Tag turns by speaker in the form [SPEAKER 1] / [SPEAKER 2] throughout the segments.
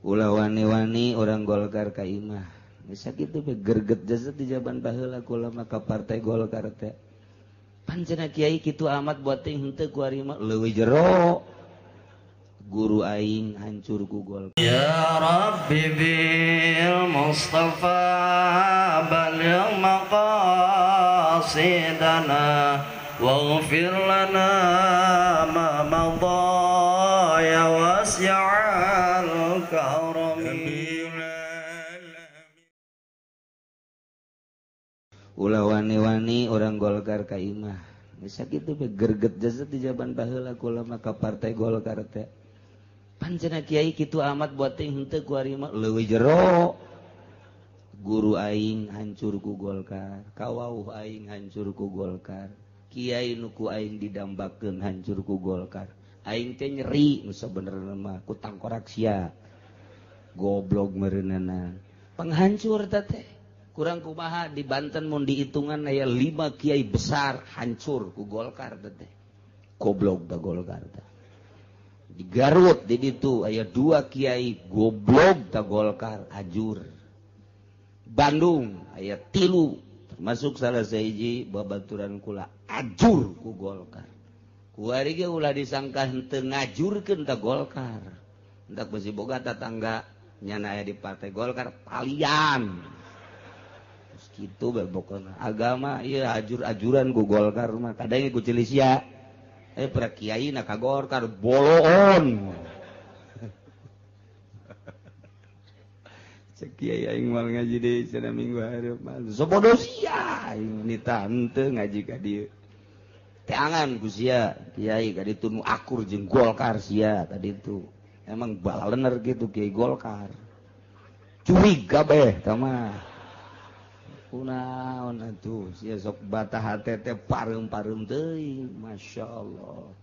[SPEAKER 1] Ulah wani-wani orang Golkar ka imah. Bisa kitu be gerget jasad di jaban baheula kula mah ka partai Golkar teh. Pan cenah kiai kitu amat buat teh henteu ku ari mah leuwih jero. Guru aing hancur ku Golkar.
[SPEAKER 2] Ya Rabbi bil Mustafa baligh maqasidana waghfir lana ma madha ya wasi'al karami.
[SPEAKER 1] Ulah wani-wani orang Golkar ka imah. Bisa kitu be gerget jasad di jaban baheula kula mah ka partai Golkar teh. Pan cenah kiai kitu amat buat teh henteu ku ari mah leuwih jero. Guru aing hancur ku Golkar, kawauh aing hancur ku Golkar, kiai nu ku aing didambakeun hancur ku Golkar. Aing teh nyeri nu sabenerna mah ku tangkorak sia. Goblok meureunana. Penghancur teh. Kurang kumaha di Banten mun dihitungan aya 5 kiai besar hancur ku Golkar teh. Goblok da Golkar teh. Di Garut di ditu aya 2 kiai goblok da Golkar ajur. Bandung aya 3 termasuk salah sahiji babaturan kula ajur ku Golkar. Kuari ge ulah disangka henteu ngajurkeun ta Golkar. Hendak besi boga tatangga nyana aya di partai Golkar palian. Gitu pokoknya agama iya ajur-ajuran ku Golkar mah kadang ku Cilisia para kiai na ka Golkar boloon. Cek kiai aing moal ngaji deui cenah minggu hareup mah sobodo sia aing ni tante ngaji ka dieu teangan ku sia kiai ka ditu nu akur jeung Golkar sia tadi itu emang balener gitu kiai Golkar curiga beh tah mah. Kunaon atuh sia sok batah hate teh pareum-pareum teuing Masya Allah.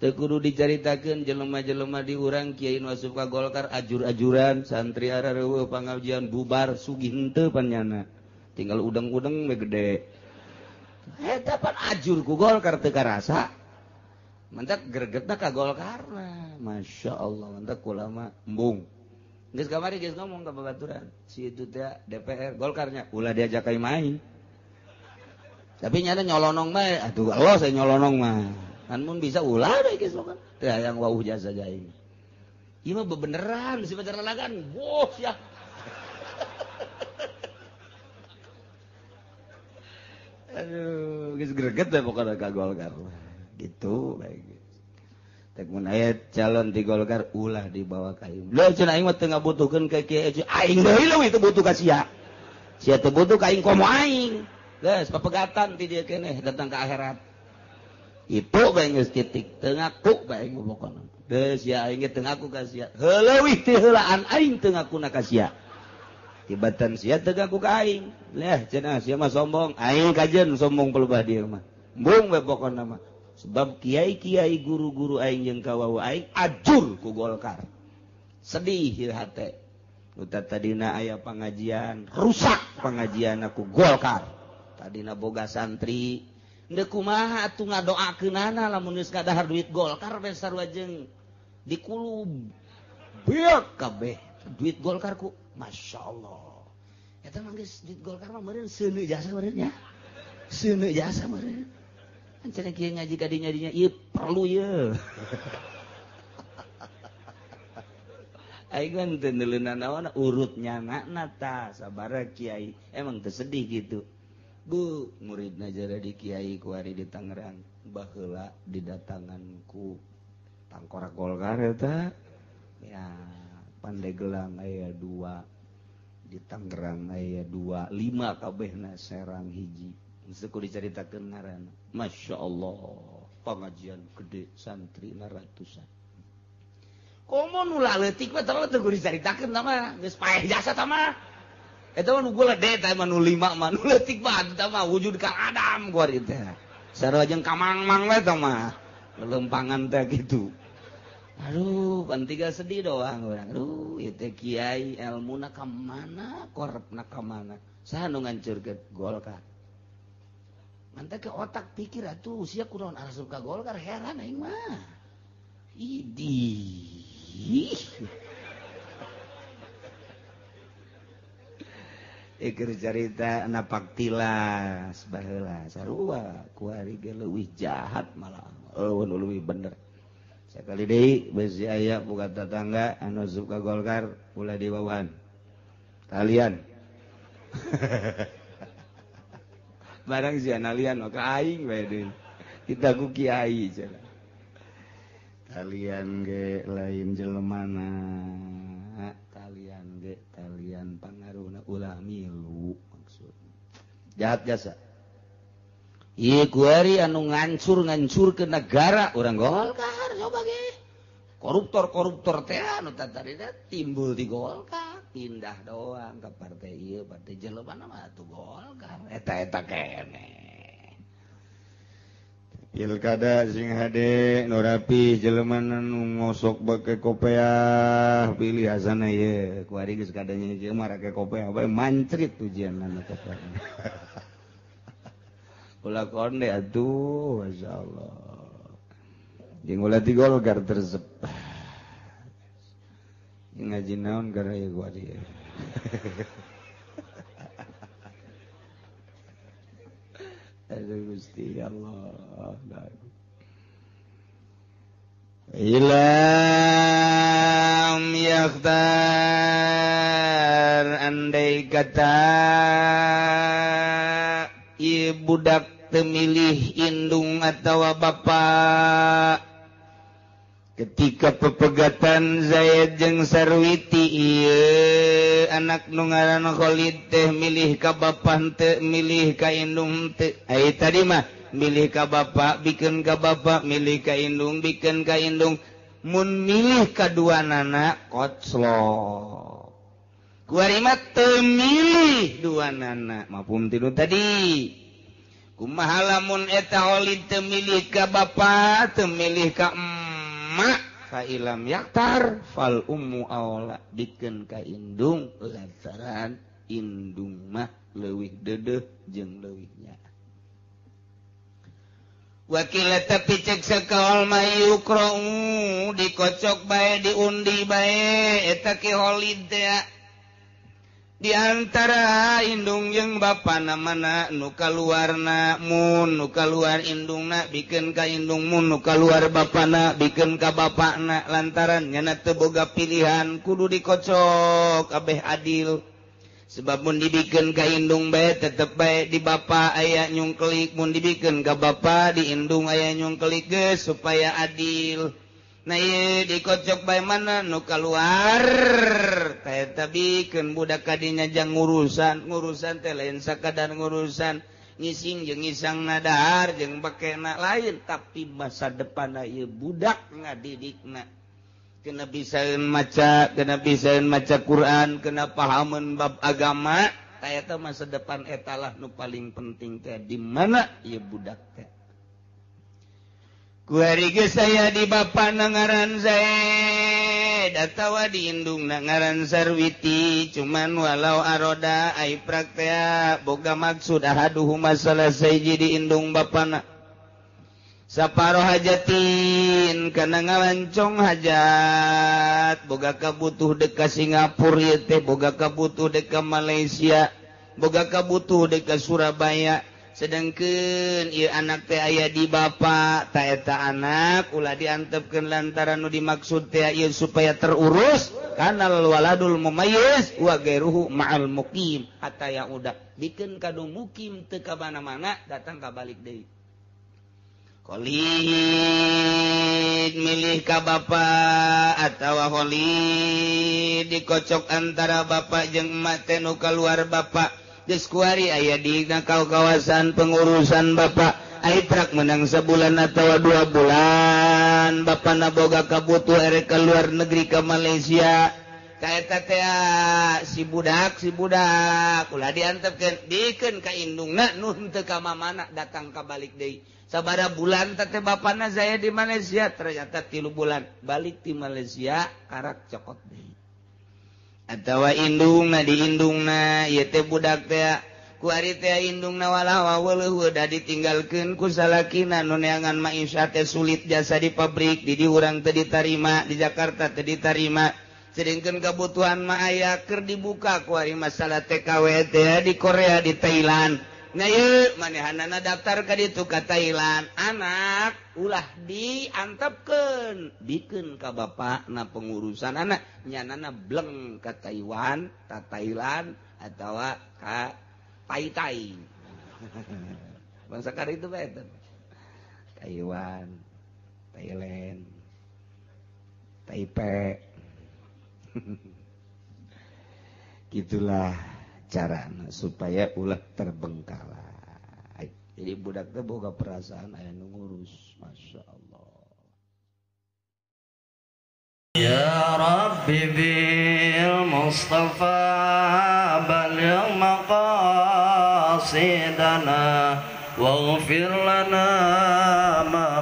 [SPEAKER 1] Teu kudu dicaritakeun jelema-jelema di urang kiai nu asup ka Golkar ajur-ajuran santri arareueuh pangajian bubar sugih henteu panyana. Tinggal udeng-udeng we gede. Eta pan ajur ku Golkar teu karasa. Mantak gregetna ka Golkarna. Masya Allah mantak kula mah embung. Geus kamari geus ngomong ka babaturan si itu teh DPR Golkarnya ulah diajak ka main. Tapi nyana nyolonong mah atuh Allah saya nyolonong mah. Kan mun bisa ulah deui geus kan. Teu hayang wauh jasa aing. Ieu mah bebeneran si pacar lalagan. Wah sia. Aduh geus greget we pokona ka Golkar. Gitu bae. Mun aya calon di Golkar ulah dibawa ka aing. Leuh cenah aing mah teu ngabutuhkeun ka kiai aing deui leuwih teu butuh ka sia. Sia teu butuh ka aing komo aing. Geus papegatan ti dieu keneh datang ka akhirat. Itu bae geus titik teu ngaku bae aing pokona. Geus sia aing ge teu ngaku ka sia. Heuleuwih ti heulaan aing teu ngakuna ka sia. Tibatan sia teu ngaku ka aing. Leh cenah sia mah sombong, aing kajeun sombong pelebah dieu mah. Embung we pokona mah. Sebab kiai-kiai guru-guru aing jeung kawawa aing ajur ku Golkar. Sedih ieu hate. Nu tadina aya pangajian, rusak pangajian ku Golkar. Tadina boga santri, ndeu kumaha atuh ngadoakeunana lamun geus kadahar duit Golkar we sarua jeung dikulub. Beak kabeh duit Golkar ku Masya Allah. Eta mah geus duit Golkar mah meureun seuneu jasa meureun nya. Seuneu jasa meureun. Kan kieu ngaji ka dinya dinya ieu perlu ieu. Aing kan teu neuleunan naon urut nyanana tah sabaraha kiai emang teu sedih gitu. Bu muridna jara di kiai ku ari di Tangerang baheula didatangan ku tangkorak Golkar eta. Ya Pandeglang aya 2 di Tangerang aya 2 5 kabehna Serang hiji. Geus kudu dicaritakeun ngaranna. Masya Allah, pengajian gede santri ratusan. Komo nu leutik mah teu kudu dicaritakeun tah mah, geus paeh jasa tah mah. Eta mah nu gede tah mah nu 5 mah nu leutik mah tah mah wujud ka Adam kuari teh. Sarua jeung ka Mang-mang we tah mah. Lelempangan teh kitu. Aduh, pan tiga sedih doang urang. Aduh, ieu teh kiai elmuna ka mana, korepna ka mana. Saha nu ngancurkeun Golkar? Mantap ke otak pikir atuh sia kunaon asup ka Golkar heran aing mah. Idih. Iker carita napak tilas baheula sarua kuari ge leuwih jahat malah eueuh nu leuwih bener. Sakali deui besi aya buka tetangga anu asup ka Golkar ulah diwawan. Talian. Barang sia nalian mah ka aing bae deui. Kita ku kiai cenah. Talian ge lain jelemana. Talian ge talian pangaruhna ulah milu maksud. Jahat jasa. Ieu kuari anu ngancur-ngancurkeun negara urang Golkar coba ge. Koruptor-koruptor teh anu tadina timbul di Golkar, pindah doang ke partai ieu, partai jelema mah atuh Golkar. Eta-eta keneh. Pilkada sing hade nu rapi jelema nu ngosok bake kopeah pilih asana ieu kuari geus kadanya ieu mah rake kopeah bae mancrit ujianna kopeah. Ulah konde atuh masyaallah. Jeung ulah ti Golkar tersep. Ngaji naon gara ieu kuari. Aduh Gusti Allah. Ilam yakhtar andai kata ieu budak teu milih indung atawa bapak ketika pepegatan Zaid jeung Sarwiti ieu anak nu ngaran Khalid teh milih ka bapa henteu milih ka indung teu. Ai tadi mah milih ka bapa bikeun ka bapa, milih ka indung bikeun ka indung. Mun milih ka duanana koclok. Kuari mah teu milih duanana mafhum tinu tadi. Kumaha lamun eta Khalid teu milih ka bapa teu milih ka emak fa ilam yaktar fal ummu aula bikeun ka indung lantaran indung mah leuwih deudeuh jeung leuwih nyaah. Wakila tapi cek sakaol mah yukra'u dikocok bae diundi bae eta ki Khalid teh di antara indung jeung bapana mana nu kaluarna mun nu kaluar indungna bikeun ka indung mun nu kaluar bapana bikeun ka bapana lantaran nyana teu boga pilihan kudu dikocok kabeh adil sebab mun dibikeun ka indung bae tetep bae di bapa aya nyungkelik mun dibikeun ka bapa di indung aya nyungkelik geus supaya adil. Nah ieu dikocok bae mana nu kaluar teh bikeun budak kadinya jang ngurusan ngurusan teh lain sakadar ngurusan ngising jeung ngisang nadahar jeung bakena lain tapi masa depanna ieu budak ngadidikna kena bisaeun maca kena bisaeun maca Quran kena pahameun bab agama tah eta masa depan eta lah nu paling penting teh di mana ieu budak teh. Kuari geus aya di bapa na ngaran Zaid atawa di indung na ngaran Sarwiti cuman walau aroda ai praktea boga maksud ahaduhuma salah sahiji di indung bapana saparo hajatin kana ngalancong hajat boga kabutuh dek ka Singapura ieu teh boga kabutuh dek ka Malaysia boga kabutuh dek ka Surabaya sedangkeun ieu anak teh aya di bapa ta eta anak ulah diantepkeun lantaran nu dimaksud teh ieu supaya terurus kanal waladul mumayyiz wa ghairuhu ma'al muqim hatta ya udah bikeun ka nu mukim teu ka mana-mana datang ka balik deui. Khalid milih ka bapa atawa Khalid dikocok antara bapa jeung emak teh nu kaluar bapa geus kuari aya di kawasan pengurusan bapak aitrak menang sebulan atau 2 bulan bapana boga kabutuh erek ke luar negeri ke Malaysia kaeta teh si budak ulah diantepkeun bikeun ka indungna nu henteu ka mamana datang ka balik deui sabaraha bulan teh bapana saya di Malaysia ternyata 3 bulan balik di Malaysia karak cokot deui atawa indungna di indungna ieu teh budak teh ku ari teh indungna walah waweuh da ditinggalkeun ku salakina nu neangan maisha teh sulit jasa di pabrik di diurang teu ditarima di Jakarta teu ditarima Sedengkeun kebutuhan mah aya keur dibuka ku ari masalah TKW teh di Korea di Thailand. Nah ieu manehanana daftar ka ditu ka Thailand. Anak ulah diantepkeun, bikeun ka bapakna pengurusan anak nyanana bleng ka Taiwan, ka Thailand atawa ka Tai Tai. Bangsa kari itu bae Taiwan, Thailand, Taipei. Gitulah cara supaya ulah terbengkalai. Jadi budak teh boga perasaan aya nu ngurus, Masya Allah.
[SPEAKER 2] Ya Rabbi bil Mustafa baligh maqasidana waghfir lana ma